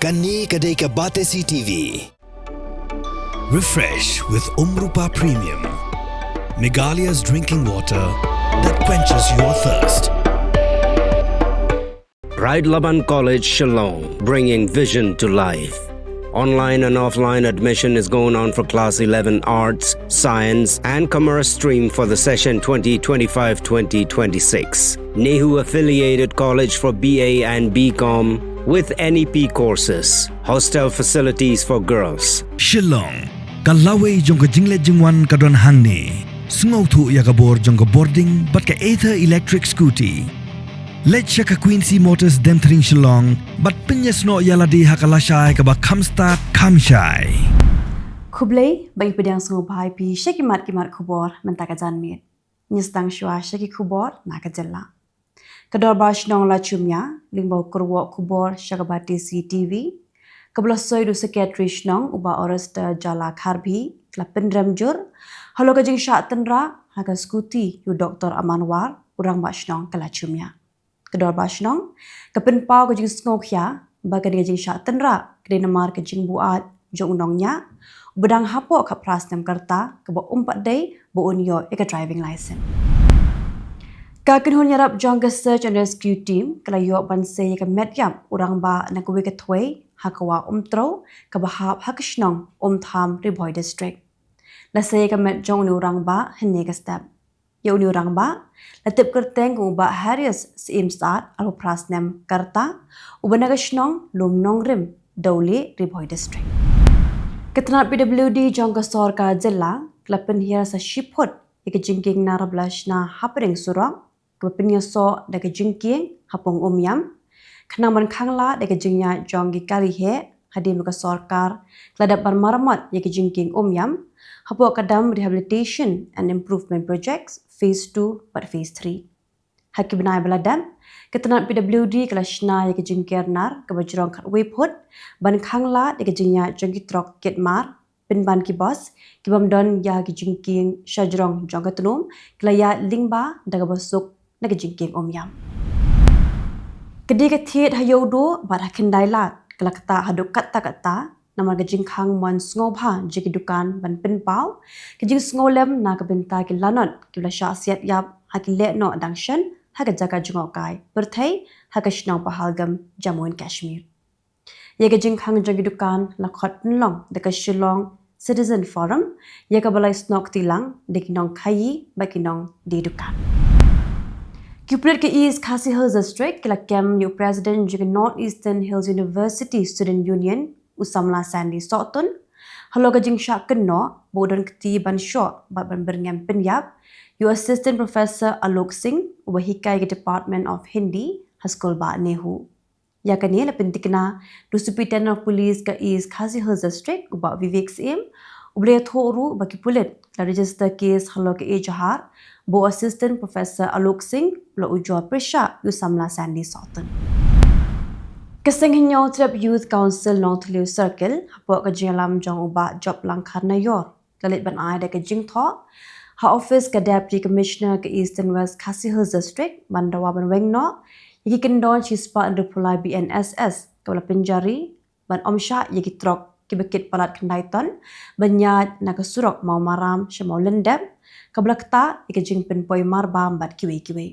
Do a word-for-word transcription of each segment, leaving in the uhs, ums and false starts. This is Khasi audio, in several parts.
Kane ka dei ka Batesi T V. Refresh with Umrupa Premium, Meghalaya's drinking water that quenches your thirst. Ride Laban College, Shillong, bringing vision to life. Online and offline admission is going on for Class eleven Arts, Science, and Commerce stream for the session twenty twenty-five twenty twenty-six. NEHU affiliated college for B A and B Com with N E P courses. Hostel facilities for girls. Shillong, ka lawei jong ka jingleit jingwan ka don hangne. Sngewthuh ïa ka bor jong ka bording bad ka Ather electric scooty. Leit sha ka Quincy Motors Demthring Shillong bad pynïasnoh ïa lade ha ka lashai kaba kham stad kham shai. Khublei, ba ngi pdiang sngewbha ïa phi sha ki mat ki mat khubor mynta ka janmiet. Ngi sdang shuwa sha ki khubor na ka jylla. Ka Dorbar Shnong Lachumia, lyngba u kyrwoh khubor sha ka Batesi T V, kaba la soi da u Secretary Shnong u Bah Orester Jala Kharbhi, ka la pynrem jur halor ka jingshah tynrah ha ka scooty ïa u Doctor Aman War, u Rangbah Shnong ka Lachumia. Ka Dorbar Shnong ka pynpaw ka jingsngewkhia ba kane ka jingshah tynrah ka dei namar ka jingbuaid jong u nongñiah uba dang hapoh khatphra snem ka rta, kaba um pat dei ba un ïoh ïa ka driving license. Ka kynhun ïarap jong ka Search and Rescue Team ka la ïoh ban sei ïa ka met ïap u rangbah na kawei ka thwei ha ka Wah Umtrew kaba hap ha ka shnong Umtham, Ri Bhoi District. La sei ïa ka met jong une u rangbah hynne ka step. Ïa une u rangbah la tip kyrteng kum u Bah Harius Syiem Saad, arphew phra snem ka rta, uba na ka shnong Lum Nongrim, Dawleh, Ri Bhoi District. Ka tnat P W D jong ka sorkar jylla ka la pynhiar sa shi phut ïa ka jingkieng nar ba la shna hapdeng surok, kaba pynïasoh da ka jingkieng ha pung Umiam, khnang ban khanglad da ka jingïaid jong ki kali heh, hadien ba ka sorkar ka la dep ban maramot ïa ka jingkieng Umiam hapoh ka Dam Rehabilitation and Improvement Projects Phase two bad Phase three. Ha ki bnai ba la dep, ka tnat P W D ka la shna ïa ka jingker nar kaba jrong khatwei phut ban khanglad ïa ka jingïaid jong ki trok kit mar, pynban ki bus, ki bym don ïa ki jingkieng shajrong jong ka tnum, ki la ïaid lyngba da kaba suk na ka jingkieng Umiam. Ka dei ka thied ha Ïewduh bad ha Khyndailad ka la ktah haduh katta katta, namar ka jingkhang mon sngewbha jong ki dukan ban pynpaw ka jingsngewlem na ka bynta ki lanot kiba la shah siat ïap ha ki lehnoh dang shen ha ka jaka jngohkai pyrthei ha ka shnong Pahalgam, Jammu and Kashmir. Ïa ka jingkhang jong ki dukan la khot pynlong da ka Shillong Citizen Forum, ïa kaba la ïasnoh kti lang da ki nongkhaïi bad ki nongdie dukan. Ki pulit ka East Khasi Hills District ki la kem ïa u President jong ka North Eastern Hills University Student Union, u samla Sandy Sohtun, halor ka jingshah kynnoh ba u don kti ban shoh bad ban byrngem pynïap ïa u Assistant Professor Alok Singh, uba hikai ka Department of Hindi ha skul bah NEHU. Ïa kane la pyntikna da u Superintendent of Police ka East Khasi Hills District, u Bah Vivek Syiem, uba la ïathuh ruh ba ki pulit la register case halor ka ejahar ba u Assistant Professor Alok Singh u la ujor pyrshah ïa u samla Sandy Sohtun. Ka Seng Hynñiewtrep Youth Council Nongthylliew Circle, hapoh ka jingïalam jong u Bah Job Langkhar Naior, la leit ban ai da ka jingthoh ha office ka Deputy Commissioner ka Eastern West Khasi Hills District ban dawa ban weng noh ïa ki kyndon shispah hynriewphew lai B N S S kaba la pynjari ban ym shah ïa ki trok kiba kit palat khyndai ton ban ïaid na ka surok Mawmaram sha Mawlyndep, kaba la ktah ïa ka jingpynpoi marbam bad kiwei kiwei.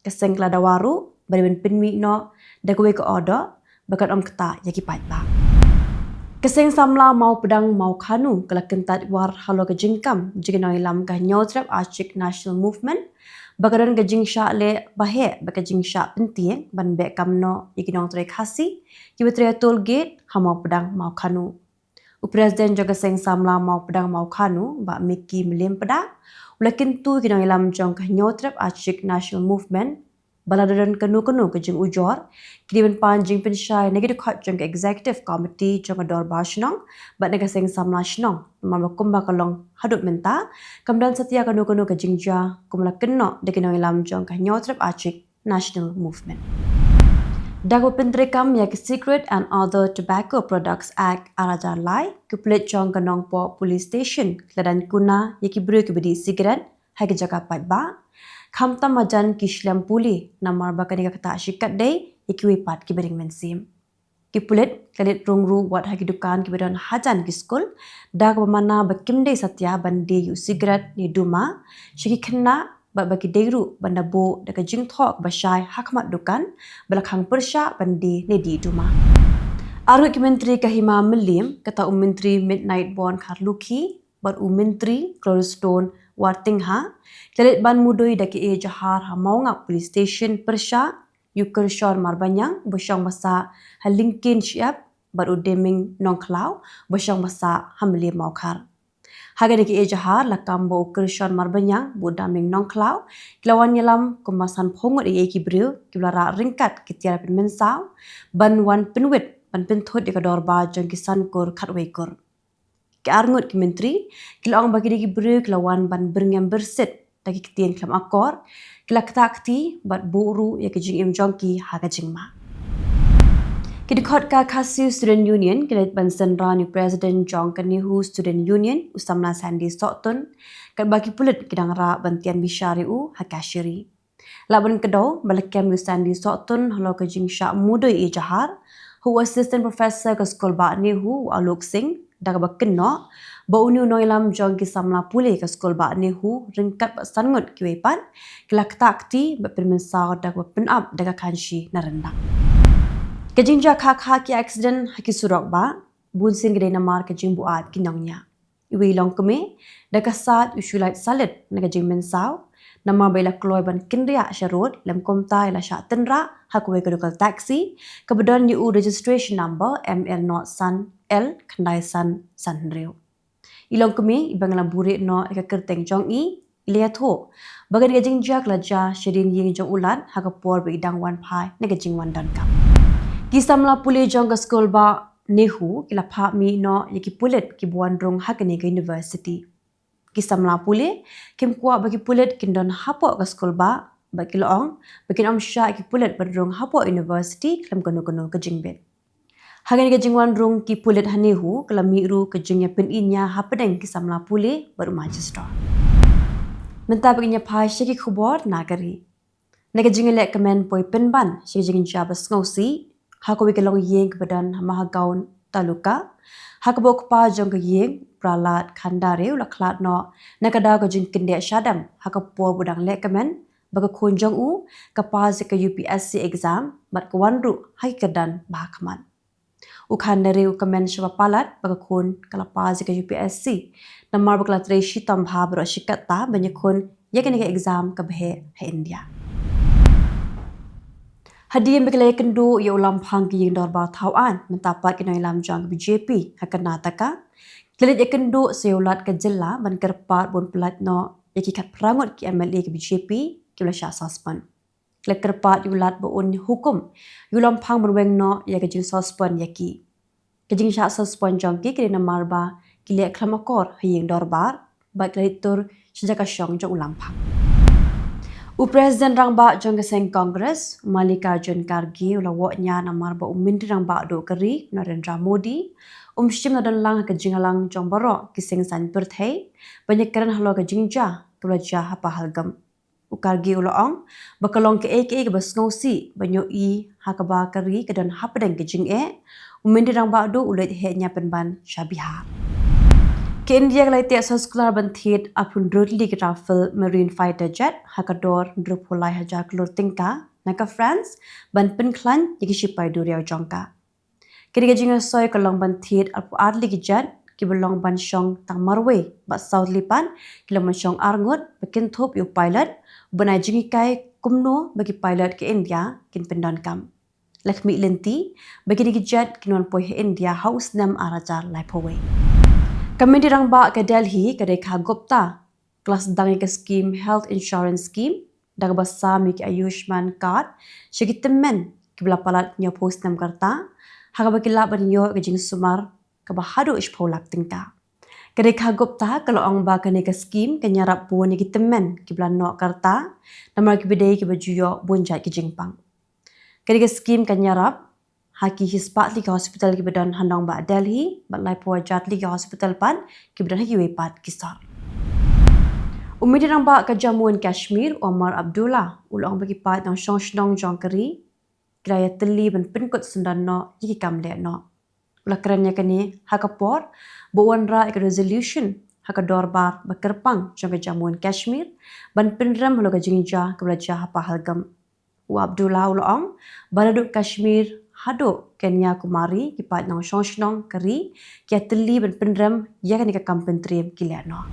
Ka seng ka la dawa ruh ba dei ban pynmih noh da kawei ka order ba kan ym ktah ïa ki paidbah. Ka Seng Samla Mawpdang Mawkhanu ka la kyntait war halor ka jingkam jong ki nongïalam ka Hynñiewtrep Achik National Movement, ba ka don ka jingshah leh ba heh bad ka jingshah pyntieng ban beh kam noh ïa ki nongtrei Khasi kiba trei ha toll gate ha Mawpdang Mawkhanu. U President jong ka Seng Samla Mawpdang Mawkhanu, Bah Mickey Mylliempdah, u la kyntu ïa ki nongïalam jong ka Hynñiewtrep Achik National Movement ba lada don kano kano ka jingujor, ki dei ban pan jingpynshai na ki dkhot jong ka Executive Committee jong ka Dorbar Shnong bad na ka Seng Samla Shnong, namar ba kumba ka long haduh mynta, kam don satia kano kano ka jingjia kum la kynnoh da ki nongïalam jong ka Hynñiewtrep Achik National Movement. Da kaba pyntreikam ïa ka Cigarette and Other Tobacco Products Act ar hajar lai, ki pulit jong ka Nongpoh Police Station ki la daiñ kuna ïa ki briew kiba dih sigaret ha ki jaka paidbah, khamtam hajan ki shlem pule, namar ba kane ka ktah shikatdei ïa kiwei pat kiba ring mynsiem. Ki pulit ki la leit rung ruh wat ha ki dukan kiba don hajan ki skul, da kaba mana ba kim dei satia ban die ïa u sikret ne duma sha ki khynnah, bad ba ki dei ruh ban da buh da ka jingthoh kaba shai ha khmat dukan ba la khang pyrshah ban die ne die duma. Arngut ki myntri ka Hima Mylliem, kata u myntri Midnight Born Kharlukhi bad u myntri Cloverstone Wartingha, ki la leit ban mudui da ka ejahar ha Mawngap Police Station pyrshah ïa u Kyrshon Marbaniang ba shong ba sah ha Lyngkien Shyiap bad u Deming Nongkhlaw ba shong ba sah ha Mylliem Mawkhar. Ha kane ka ejahar la kam ba u Kyrshon Marbaniang bad u Deming Nongkhlaw ki la wan ïalam kumba sanphew ngut ïa ki briew kiba la rah ryngkat ki tiar pynmynsaw ban wan pynwit ban pynthut ïa ka dorbar jong ki san kur khatwei kur. Ki arngut ki myntri ki la ong ba kine ki briew ki la wan ban byrngem byrsit da ki ktien khlem akor, ki la ktah kti bad buh ruh ïa ka jingim jong ki ha ka jingma. Ki dkhot ka Khasi Student Union ki la leit ban synran ïa u President jong ka NEHU Student Union, u samla Sandy Sohtun, katba ki pulit ki dang rah ban tian bishar ïa u ha Kashiri. Lah ban kdew ba la kem ïa u Sandy Sohtun halor ka jingshah mudui ejahar ha u Assistant Professor ka skul bah NEHU, u Alok Singh, da kaba kynnoh ba une u nongïalam jong ki samla pule ka skul bah NEHU ryngkat bad san ngut kiwei pat ki la ktah kti bad pynmynsaw da kaba pynap da ka khanshi na ryndang. Ka jingjia khah khah ki accident ha ki surok bah bunsien ki dei namar ka jingbuaid ki nongñiah. Iwei i longkmie da ka sad u shu lait salit na ka jingmynsaw namar ba i la kloi ban kynriah sha rud, lym kumta i la shah tynrah ha kawei ka dukal taxi kaba don ïa u registration number M L nought san L khyndai san san hynriew. I longkmie iba ngi la buhrieh noh ïa ka kyrteng jong i, i la ïathuh ba kane ka jingjia ka la jia shadien ïing jong u lad ha ka por ba i dang wan phai na ka jingwan donkam. Ki samla pule jong ka skul bah NEHU ki la phah mih noh ïa ki pulit kiba wan rung ha kane ka university. Ki samla pule kim kwah ba ki pulit kin don hapoh ka skul bah, bad ki la ong ba kin ym shah ïa ki pulit ban rung hapoh university khlem kano kano ka jingbit. Ha kane ka jingwan rung ki pulit ha NEHU ka la mih ruh ka jingïapyniñia hapdeng ki samla pule bad u magistrar. Mynta ba ngin ïa phai sha ki khubor na ka ri. Na ka jingïalehkmen poi pynban sha ka jingjia ba sngewsih ha kawei ka longïing kaba don ha Mahagaon Taluka, ha kaba u kpa jong ka ïing, Prahlad Khandare, u la khlad noh na ka daw ka jingkyndit shadem ha ka por ba u dang lehkmen ba ka khun jong u ka pass ïa ka U P S C exam bad ka wan ruh ha ki kyrdan ba ha khmat. U Khandare u kmen shaba palat ba ka khun ka la pass ïa ka U P S C namar ba ka la trei shitom bha baroh shi katta ban ïakhun ïa kane ka exam kaba heh ha India. Hadien ba ki la ïakynduh ïa u lamphang ka ïing dorbar thaw aiñ, mynta pat ki nongïalam jong ka B J P ha Karnataka ki la leit ïakynduh sa ïa u Lat ka jylla ban kyrpad ban pyllait noh ïa ki khatphra ngut ki M L A ka B J P kiba la shah suspend. Ki la kyrpad ïa u Lat ba un hukum ïa u lamphang ban weng noh ïa ka jingsuspend ïa ki. Ka jingshah suspend jong ki ka dei namar ba ki leh khlem akor ha ïing dorbar bad ki la leit tur sha jaka shong jong u lamphang. U President Rangbah jong ka seng Congress, u Mallikarjun Kharge, u la woh nia namar ba u Myntri Rangbah duh ka ri, Narendra Modi, um shym la don lang ha ka jingïalang jong baroh ki seng saiñ pyrthei ban ïakren halor ka jingjia kaba la jia ha Pahalgam. U Kharge u la ong ba ka long kaei kaei kaba sngewsih ban ïohi ha kaba ka ri ka don hapdeng ka jingeh. U Myntri Rangbah duh u leit heh nia pynban sha Bihar. Ka India ka la ïateh soskular ban thied arphew hynriew tylli ki Rafale Marine Fighter Jet ha ka dor hynriewphew lai hajar klur tyngka na ka France ban pynkhlaiñ ïa ki shipai duriaw jong ka. Kane ka jingïasoi ka long ban thied arphew ar tylli ki jet kiba long ban shong tang marwei bad saw tylli pat ki long ban shong arngut ba kynthup ïa u pilot, ban ai jinghikai kumno ba ki pilot ka India kin pyndonkam. La khmih lynti ba kine ki jet kin wan poi ha India ha u snem ar hajar laiphew wei. Ka Myntri Rangbah ka Delhi, ka Rekha Gupta, ka la sdang ïa ka skim Health Insurance Scheme da kaba sam ïa ki Ayushman Card sha ki tymmen kiba la palat hynñiewphew snem ka rta, ha kaba ki lah ban ïoh ïa ka jingsumar kaba haduh shiphew lak tyngka. Ka Rekha Gupta ka la ong ba kane ka skim kan ïarap bun ïa ki tymmen kiba la noh ka rta namar kiba dei kiba ju ïoh bun jait ki jingpang. Kane ka skim kan ïarap ha ki shispah tylli ki hospital kiba don ha nongbah Delhi bad laiphew hajar tylli ki hospital pat kiba don ha kiwei pat ki sor. U Myntri Rangbah ka Jammu and Kashmir, Omar Abdullah, u la ong ba ki paid nongshong shnong jong ka ri ki la ïatylli ban pynkut syndon noh ïa ki kam leh noh. U la kren ïa kane ha ka por ba u wanrah ïa ka resolution ha ka dorbar ba kyrpang jong ka Jammu and Kashmir ban pynrem halor ka jingjia kaba la jia ha Pahalgam. U Abdullah u la ong ba naduh Kashmir haduh Kanyakumari ki paid nongshong shnong ka ri ki ïatylli ban pynrem ïa kane ka kam pyntriem ki leh noh.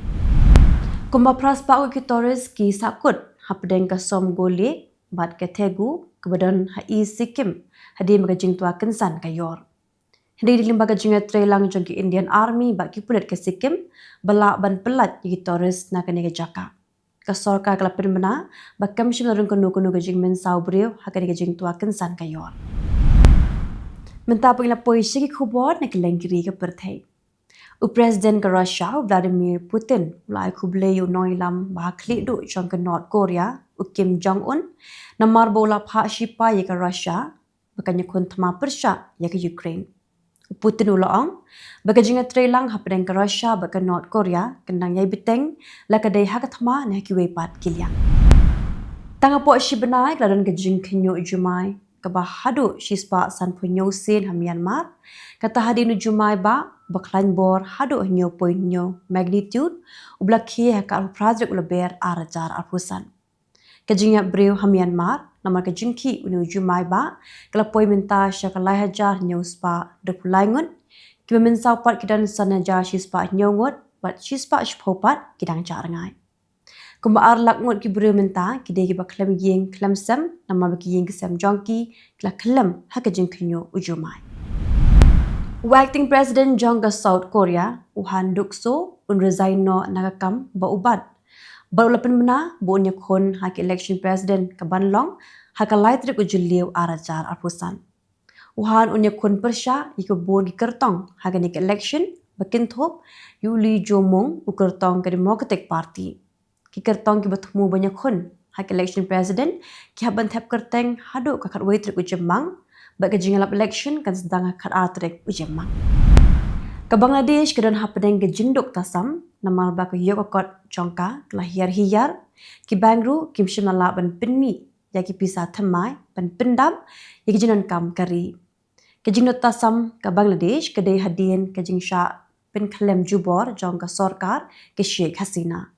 Kumba phra spah ngut ki tourist ki sahkut hapdeng ka Somgo Lake bad ka Thegu kaba don ha East Sikkim hadien ba ka jingtwa kynsan ka ïor. Hynrei hadien ba ka jingïatreilang jong ki Indian Army bad ki pulit ka Sikkim ba lah ban pyllait ïa ki tourist na kane ka jaka, ka sorkar ka la pynbna ba kam shym la rung kano kano ka jingmynsaw briew ha kane ka jingtwa kynsan ka ïor. Mynta pat ngi la poi sha ki khubor na kylleng ki ri ka pyrthei. U President ka Russia, u Vladimir Putin, u la ai khublei ïa u nongïalam ba ha khlieh duh jong ka North Korea, u Kim Jong Un, namar ba u la phah shipai ïa ka Russia ba kan ïakhun thma pyrshah ïa ka Ukraine. U Putin u la ong ba ka jingïatreilang hapdeng ka Russia bad ka North Korea kan dang ïai bteng la ka dei ha ka thma ne ha kiwei pat ki liang. Tang hapoh shi bnai ka la don ka jingkhynñiuh jumai kaba haduh shispah sanphew hynñiew sien ha Myanmar, kata hadien u jumai bah ba khlaiñ bor haduh hynñiew point hynñiew magnitude u ba la khie ha ka arphew phra tarik u Lber ar hajar arphew san. Ka jingïap briew ha Myanmar namar ka jingkhih une u jumai bah ka la poi mynta sha ka lai hajar hynñiew spah dkhot lai ngut, kiba mynsaw pat ki don san hajar shispah hynñiew ngut bad shispah shiphew pat ki dang jah rngai. Kumba ar lak ngut ki briew mynta ki dei kiba khlem ïing khlem sem namar ba ki ïing ki sem jong ki ki la khlem ha ka jingkhynñiuh u jumai. U Acting President jong ka South Korea, u Han Duck-soo, un resign noh na ka kam ba u bat bad u la pynbna ba un ïakhun ha ka election president ka ban long ha ka lai tarik u Jylliew ar hajar arphew san. U Han un ïakhun pyrshah ïa kiba bun ki kyrtong ha kane ka election ba kynthup ïa u Lee Jae-myung, u kyrtong ka Democratic Party. Ki kyrtong kiba thmu ban ïakhun ha ka election president ki hap ban thep kyrteng haduh ka khatwei tarik u Jymmang bad ka jingïalap election kan sdang ha ka khatar tarik u Jymmang. Ka Bangladesh ka don hapdeng ka jingduk tasam namar ba ka ïoh ka kot jong ka ka la hiar hiar. Ki bank ruh kim shym la lah ban pynmih ïa ki pisa thymmai ban pyndap ïa ki jingdonkam ka ri. Ka jingduk tasam ka Bangladesh ka dei hadien ka jingshah pynkhlem jubor jong ka sorkar ka Sheikh Hasina.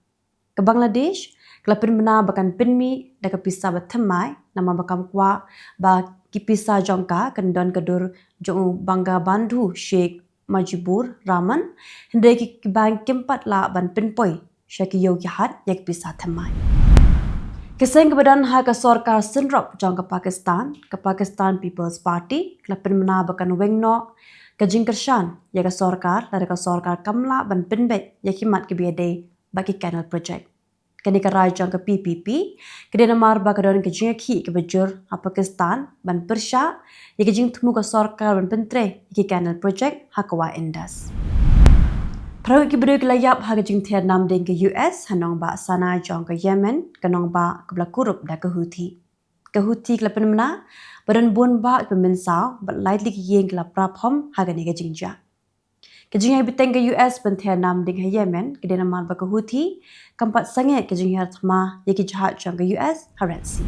Ka Bangladesh ka la pynbna ba kan pynmih da ka pisa ba thymmai namar ba kam kwah ba ki pisa jong ka kan don ka dur jong u Bangabandhu Sheikh Mujibur Rahman, hynrei ki, ki bank kim pat lah ban pynpoi sha ki ïew ki hat ïa ki pisa thymmai. Ka seng kaba don ha ka sorkar synrop jong ka Pakistan, ka Pakistan People's Party, ka la pynbna ba kan weng noh ka jingkyrshan ïa ka sorkar lada ka sorkar kam lah ban pynbeit ïa ki mat kiba ïadei bad ki canal project. Kane ka rai jong ka P P P ka dei namar ba ka don ka jingïakhih kaba jur ha Pakistan ban pyrshah ïa ka jingthmu ka sorkar ban pyntrei ïa ki canal project ha ka wah Indus. Phra ngut ki briew ki la ïap ha ka jingthiar nam ding ka U S ha nongbah Sanaa jong ka Yemen, ka nongbah kaba la kurup da ka Houthi. Ka Houthi ka la pynbna ba don bun bah ki pynmynsaw bad lai tylli ki ïing ki la pra phom ha kane ka jingjia. Ka jingïai bteng ka U S ban thiar nam ding ha Yemen ka dei namar ba ka Houthi kam pat sangeh ka jinghiar thma ïa ki jahaj jong ka U S ha Red Sea.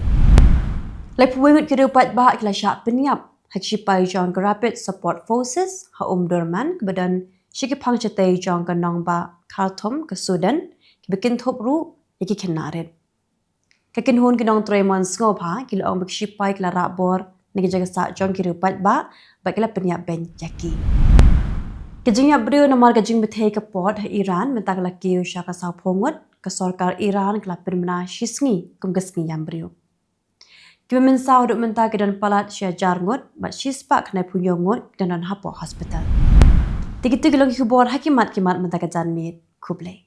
Laiphew wei ngut ki riew paidbah ki la shah pynïap ha ki shipai jong ka Rapid Support Forces ha Omdurman kaba don sha ki phang shatei jong ka nongbah Khartoum ka Sudan, kiba kynthup ruh ïa ki khynnah rit. Ka kynhun ki nongtrei mon sngewbha ki la ong ba ki shipai ki la rah bor na ka jaka sah jong ki riew paidbah bad ki la pynïap beiñ ïa ki. Ka jingïap briew namar ka jingbthei ka port ha Iran mynta ka la kiew sha ka sawphew ngut, ka sorkar Iran ka la pynbna shi sngi kum ka sngi ïam briew. Kiba mynsaw haduh mynta ki don palat shi hajar ngut bad shispah khyndaiphew hynñiew ngut ki don hapoh hospital. Te kitu ki long ki khubor ha ki mat ki mat mynta ka janmiet. Khublei.